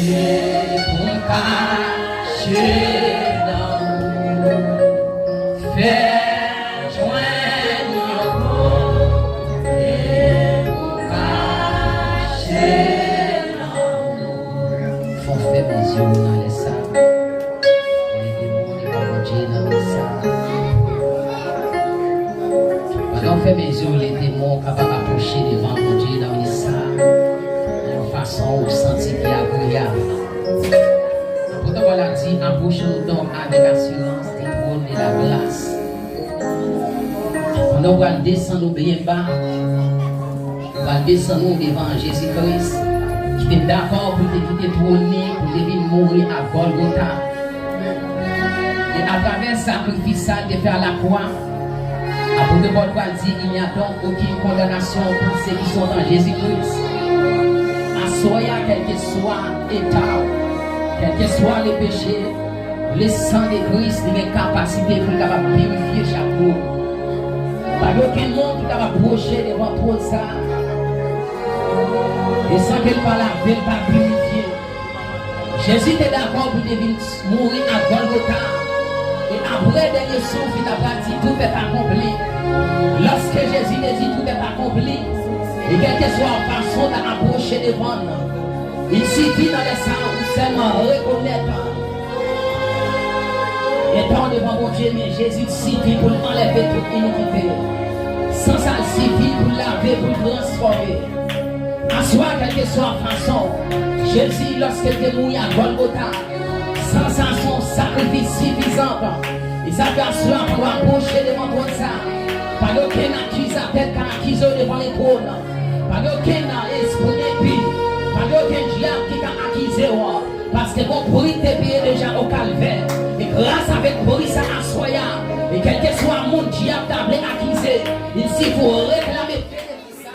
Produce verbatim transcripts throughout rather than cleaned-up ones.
Pou kache lanmou, fè jwenn yon kote pou kache lanmou. Fò fèmen zye w nan lè sa. Leve men w devan Bondye nan lè sa. Pandan w fèmen zye w, leve men w, w kapab apwoche devan Bondye nan minit sa a, nan yon fason ou santi ki agreyab. Apot Pòl la di, apwoche nou donk avèk asirans de twòn de lagras. Pandan w pral desann ou byen ba, ou pral desann ou devan Jezi Kris, ki te dakò pou l te kite twòn li, pou l te vin mouri a Gòlgota. E atravè sakrifis sa l te fè a lakwa, apot Pòl pral di, il n'y a donc aucune condamnation pour ceux qui sont en Jésus-Christ. Aswè a, kèlkeswa eta w, kèlkeswa le peche, le san de Kris, li gen kapasite pou l kapab pirifye chak moun. Pa gen okenn moun ki kapab pwoche devan twòn sa a, e san ke l pa lave, l pa pirifye. Jezi te dakò pou te vin mouri a Gòlgota. E apre dènye souf, li ta pral di, tout est accompli. Lòske Jezi te di, tout est accompli, e kèlkeswa fason w ta apwoche devan l, il sifi nan lè sa a ou sèlman rekonèt eta w devan Bondye, men Jezi sifi pou l anlève tout inikite. San sa l sifi pou l lave, pou l transfòme. Aswè a, kèlkeswa fason, Jezi, lòske l te mouri a Gòlgota, san sa se yon sakrifis sifizan. E sa fè aswè a, pou nou apwoche devan twòn sa a, pa gen okenn akizatè k ka akize w devan le twòn. Pa gen okenn espri enpi, pa gen okenn dyab ki ka akize w, paske gon pri te peye deja o Kalvè. E gras avèk pri sa aswè a, e kèlkeswa moun dyab ta vle akize, il sifi w reklame benefis sa.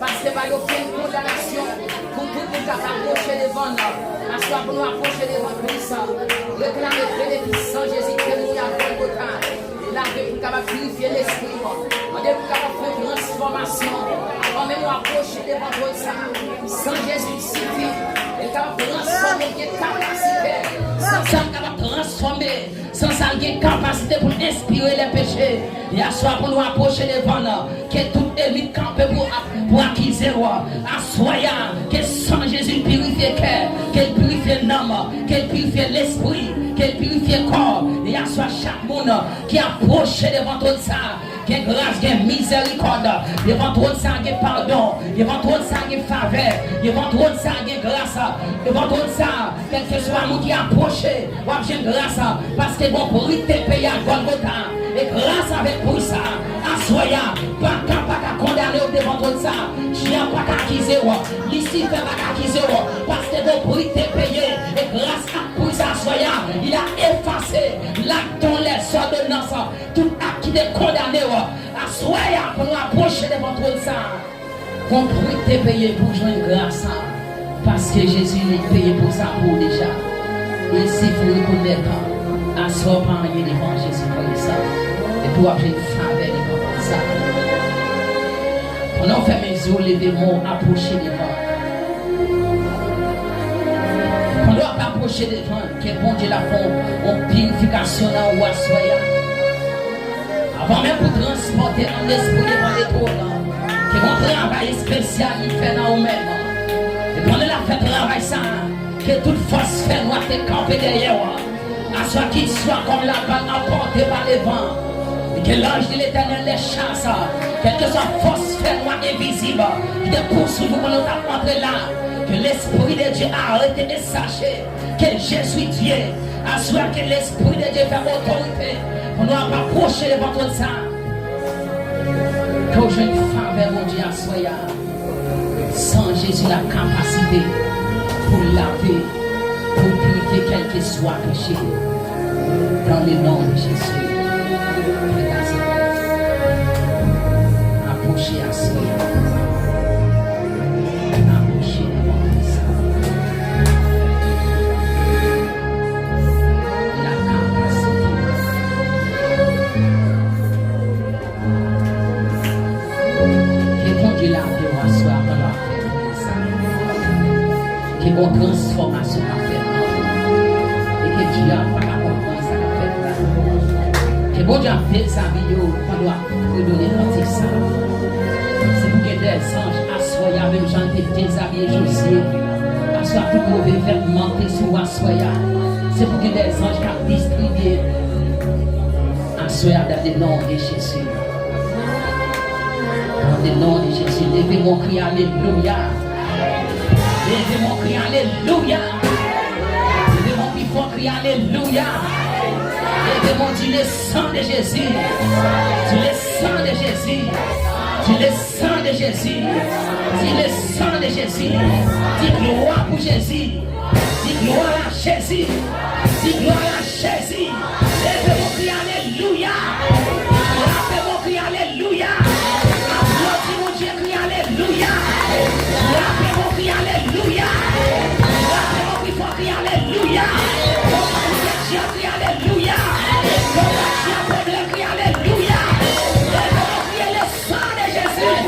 Paske pa gen okenn kondanasyon pou tout moun k ap apwoche devan l. Aswè a pou nou apwoche devan Kris, reklame benefis san Jezi ki te mouri a Gòlgota. Lave pou l kapab pirifye lespri w. Mande pou l kapab fè yon transfòmasyon. Avan menm w apwoche devan twòn sa a, san Jezi sifi, e l kapab transfòme, l gen kapasite. San sa l kapab transfòme. San sa l gen kapasite pou l enspire lè peche. E aswè a pou nou apwoche devan l, ke tout enmi kanpe pou, pou akize w. Aswè a, ke san Jezi pirifye kè, ke l pirifye nanm, ke l pirifye lespri, ke l pirifye kò. E aswè a, chak moun ki apwoche devan twòn sa a, gen gras, gen mizèrikòd. Devan twòn sa a, gen padon. Devan twòn sa a, gen favè. Devan twòn sa a, gen gras. Devan twòn sa a, kèlkeswa moun ki apwoche, w ap jwenn gras, paske gon pri te peye a Gòlgota. E gras avèk pri sa a, aswè a, baka pa ka kondane w devan twòn sa a. Dyab pa ka akize w. Lisifè pa ka akize w, paske gon pri te peye. E gras ak pri sa a, aswè a, il a effacé l'acte, les ordonnances, tout ak ki te kondane w. Aswè a, pou nou apwoche devan twòn sa a, gon pri te peye pou jwenn gras sa a, paske Jezi li peye pou sa pou ou deja. E si w rekonèt, aswè a w pa anyen devan Jezi Kris, epi w ap jwenn favè devan twòn sa a. Pandan w fèmen zye w, leve men w, apwoche devan. Pandan w ap apwoche devan, ke Bondye la fè yon pirifikasyon nan ou aswè a. Avan menm pou transpòte nanm, lespri devan letwòn nan, ke yon travay espesyal li fè nan ou menm. E pandan l ap fè travay sa a, ke tout fòs fènwa te kanpe dèyè w, aswè a, qu'il soit comme la balle emportée par le vent, e ke l'ange de l'Éternel les chasse, kèlkeswa fòs fènwa envizib ki te pouswiv ou pandan w t ap antre la, ke l'Esprit de Dieu arrête et sache que je suis Dieu. Aswè a, ke Lespri de Dye fè otorite pou nou ap apwoche devan twòn sa a. Ke w jwenn favè Bondye aswè a. San Jezi la kapasite pou l lave, pou l pirifye kèlkeswa peche. Dans le nom de Jésus. Apwoche aswè a. Apwoche devan Kris la. La kapasite. Ke Bondye lave w aswè a pandan w ap fè priyè sa a. Ke gon transfòmasyon. k ap fèt nan ou. E ke dyab pa ka konprann sa k ap fèt la. Ke Bondye ap dezabiye w pandan w ap fredone kantik sa. Se pou gen dèzanj aswè a, menm jan l te dezabiye Jozye. Aswè a, tout move vètman k te sou w aswè a, se pou gen dèzanj k ap distribye. Aswè a, dan le non de Jezi. Dans le nom de Jésus, leve men w, kriye alelouya. Leve men w, kriye alelouya. Leve men w pi fò, kriye alelouya. Leve men w, di le sang de Jésus. Di le sang de Jésus. Di le sang de Jésus. Di le sang de Jésus. Di glwa pou Jezi. Di glwa a Jezi. Di glwa a Jezi. Leve men w, kriye alelouya. Frape men w, kriye alelouya. Aplodi Bondye, kriye alelouya. Frape men w, kriye alelouya. Frape men w pi fò, kriye alelouya. Konpani de dyab, kriye alelouya. Konpani de pwoblèm, kriye alelouya. Leve men w, kriye le sang de Jésus.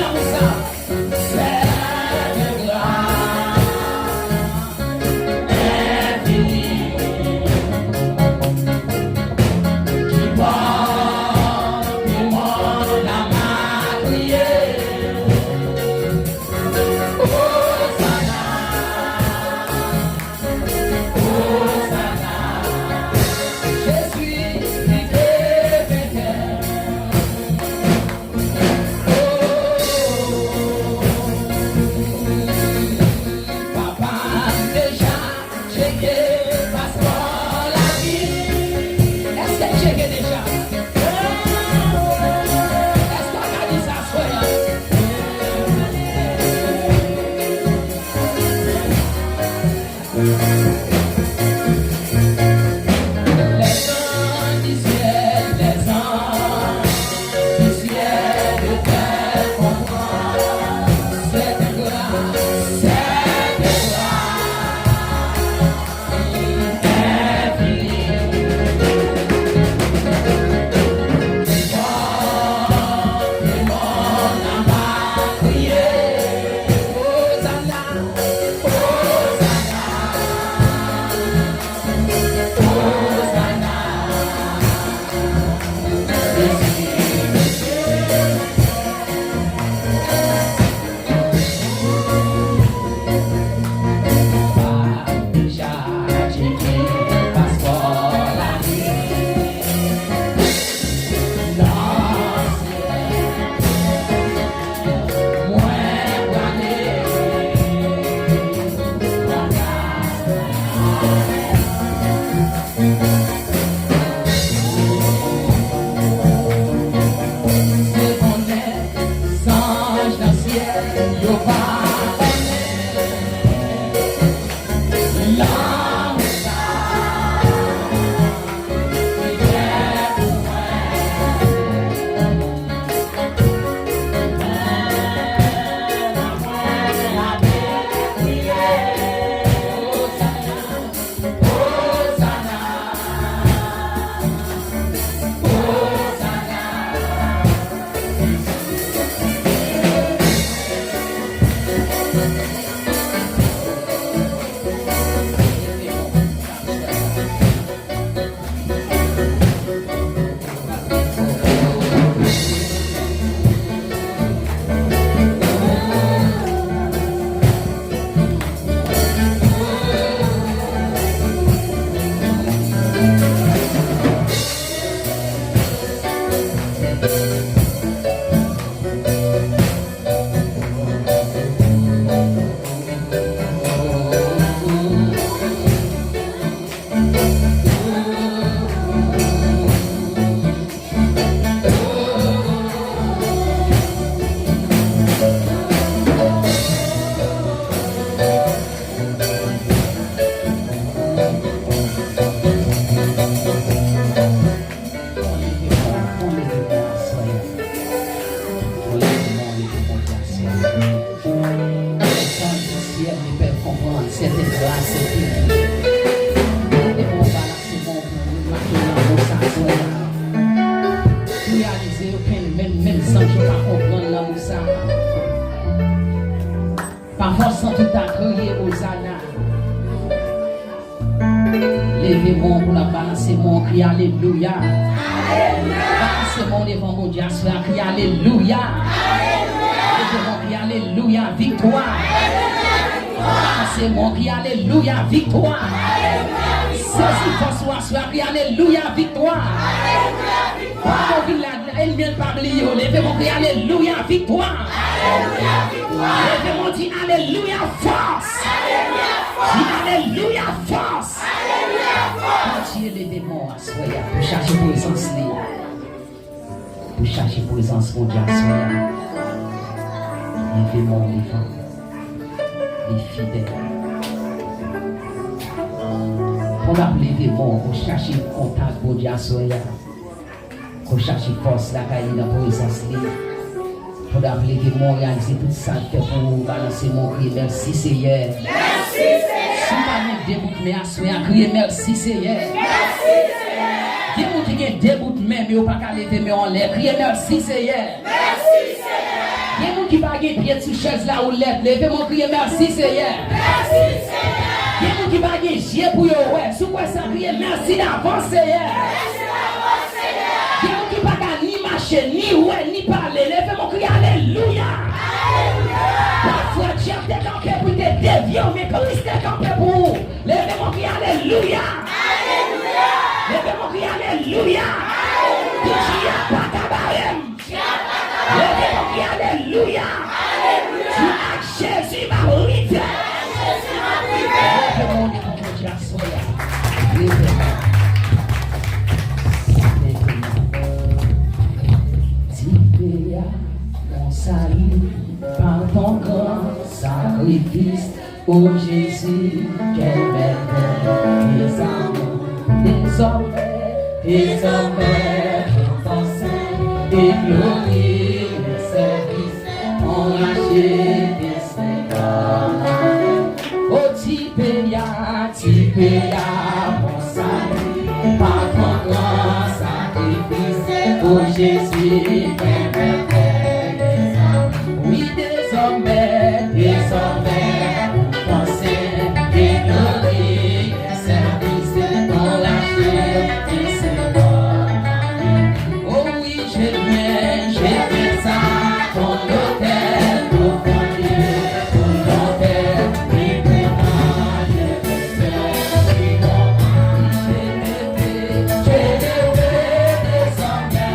Pou sa, sè de gras enfini, ki pòte lemonn a kriye. Osana, Osana, Jezi ki te venkè. Papa m deja tcheke paspò lavi. Èske l tcheke deja? Èske w ka di sa aswè a? Les anges du ciel, les anges du ciel te font comprendre cette grâce, cette grâce infinie. Oh, le monde a crié, Hosanna. Se konnen zanj nan syèl yo pa konnen lanmou sa. Fon leve men w, fon leve men w aswè a. Fon leve men w, leve Bondye aswè a. Zanj di syèl, li fè konprann, sèten gras, sèten. Leve men w, balanse men w pou w remake lanmou sa aswè a. Reyalize yo, menm, menm zanj yo pa konprann lanmou sa. Pa fòs an tou ta kriye Ozana. Leve men w pou l ap balanse men w, kriye alelouya. Balanse men w devan Bondye aswè a, kriye alelouya. Leve men w, kriye alelouya, viktwa. Balanse men w, kriye alelouya, viktwa. Sezi fòs ou aswè a, kriye alelouya, viktwa. Pandan w vin la, ènmi an pa bliye w. Leve men w, kriye alelouya, viktwa. Leve men w, di alelouya, fòs. Di alelouya, fòs. Bondye leve men w aswè a pou chache prezans li. Pou chache prezans Bondye aswè a. Leve men w devan. Li fidèl. Pandan w ap leve men w pou chache kontak Bondye aswè a. Pou chache fòs lakay li nan prezans li. Pandan w ap leve men w, reyalize tout sa l fè pou ou, balanse men w, kriye mèsi Seyè. Mèsi Seyè. Si w pa gen de bout men aswè a, kriye mèsi Seyè. Mèsi Seyè. Gen moun ki gen de bout men, men yo pa ka leve men yo anlè, kriye mèsi Seyè. Mèsi Seyè. Gen moun ki pa gen pye sou chèz la ou lèv, leve men w kriye, mèsi Seyè. Gen moun ki pa gen je pou yo wè, si w kwè sa, kriye, mèsi davans Seyè. Gen moun ki pa ka ni mache, ni wè, ni pale, leve men w kriye, alelouya. Pafwa dyab te kanpe pou l te devye w, men Kris te kanpe pou ou. Leve men w kriye, alelouya. Leve men w kriye, alelouya. Di, dyab pa ka bare m. Leve men w kriye, alelouya. Di, ak Jezi m ap rive. Leve men w pou Bondye aswè a. Leve men w. Leve men w. Ti pè a, mon sali, pa ton gran sakrifis. O Jezi, quelle merveille tes amours, désormais, désormais, pour ton saint et glorieux service, on rachète tes saints corps. O ti pè a, ti pè a, mon salut, par ton grand sacrifice, o Jezi, quelle merveille tes amours. Wi, dezòmè, dezòmè, panse e glori, sèvis ton lache, e se bon. Oh oui, je viens, je viens à ton autel, pour ton Dieu, pour ton Père, qui pour moi, je vais faire, qui pour moi, je vais faire, je vais faire dezòmè.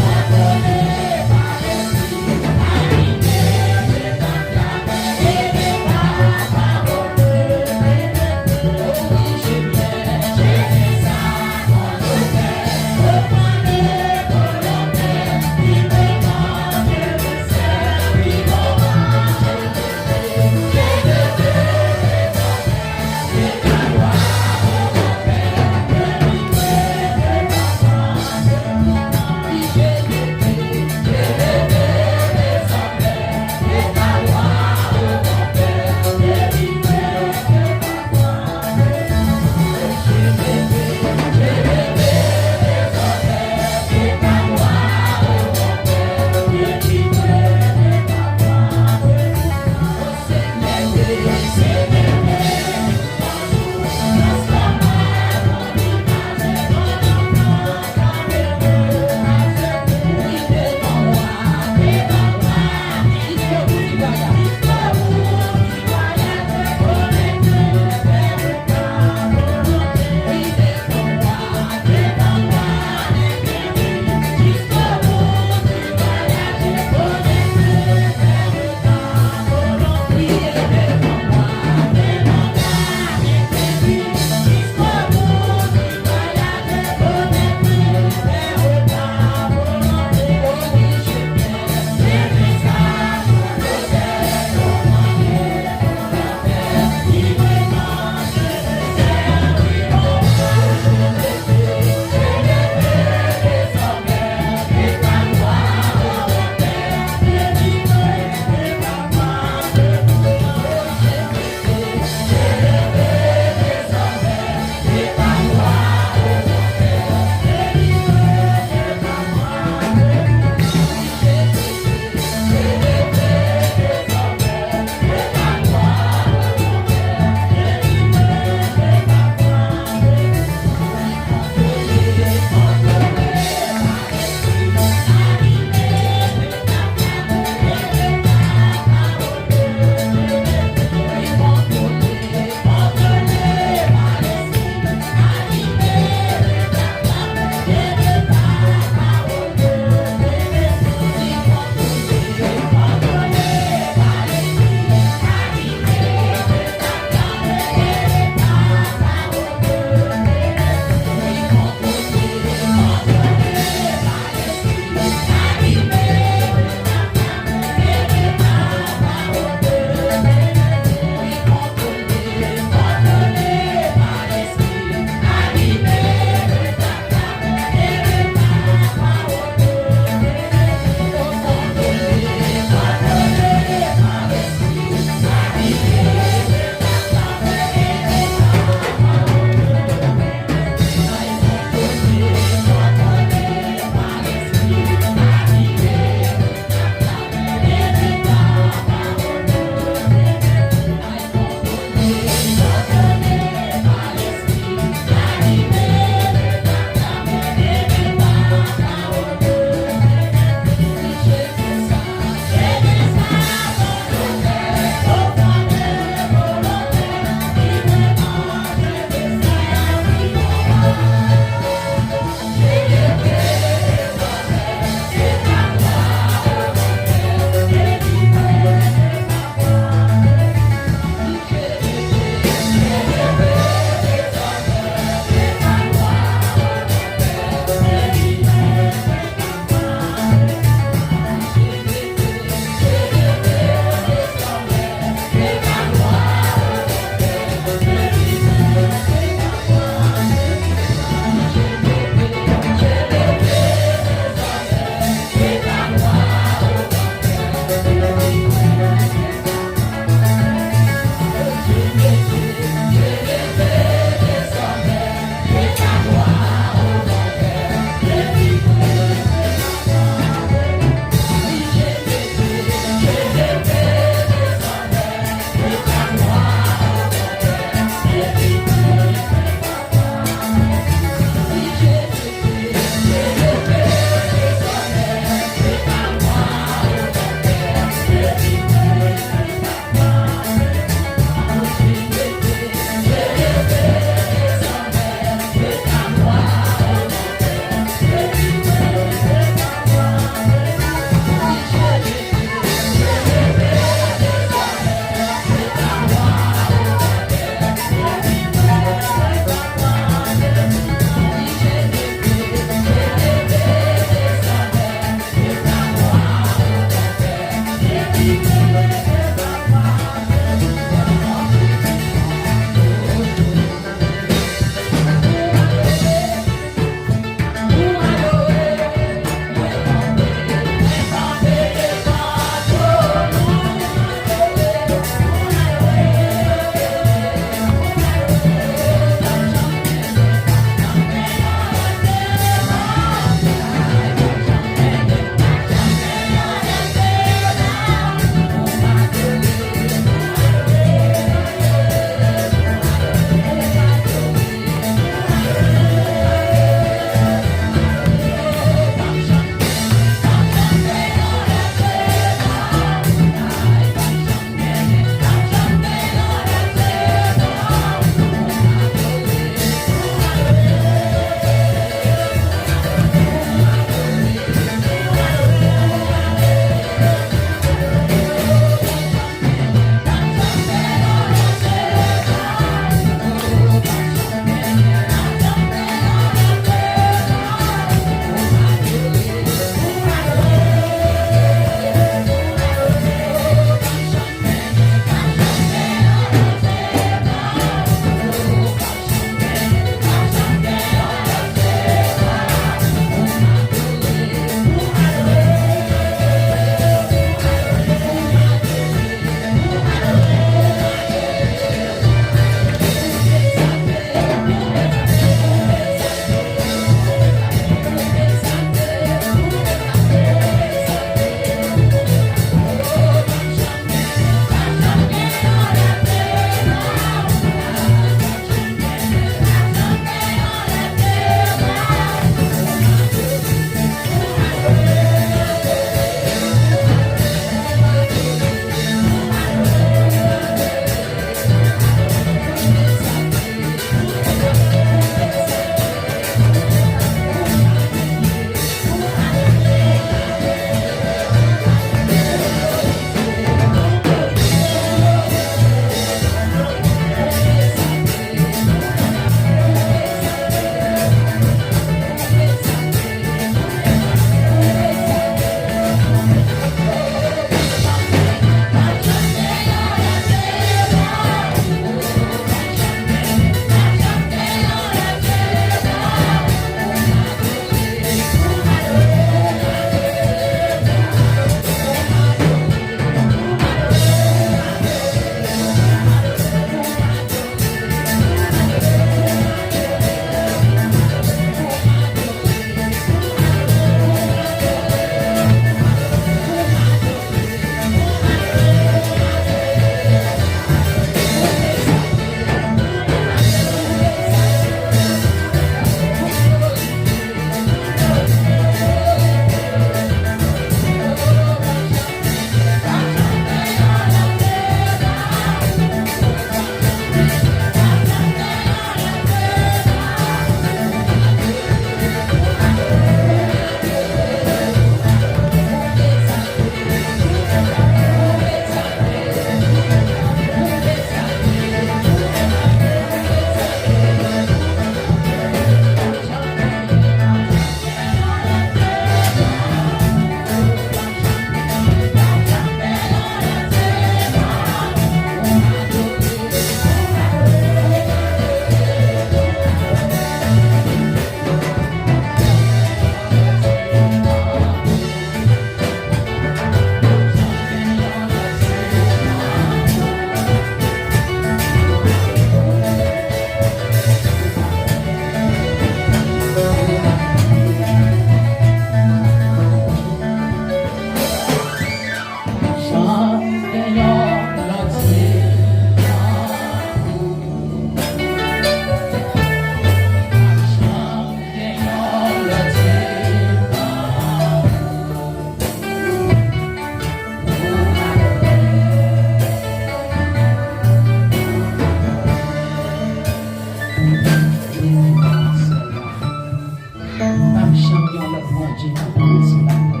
Pa janm gen yon lòt Bondye tankou w sou latè.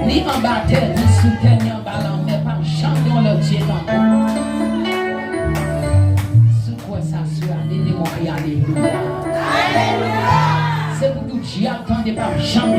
Ni anba tè, ni sou tè, ni anba lanmè, pa janm gen yon lòt Dye tankou w. Si w kwè sa, sè a, leve men w, alelouya. Se pou tout dyab tande, pa janm gen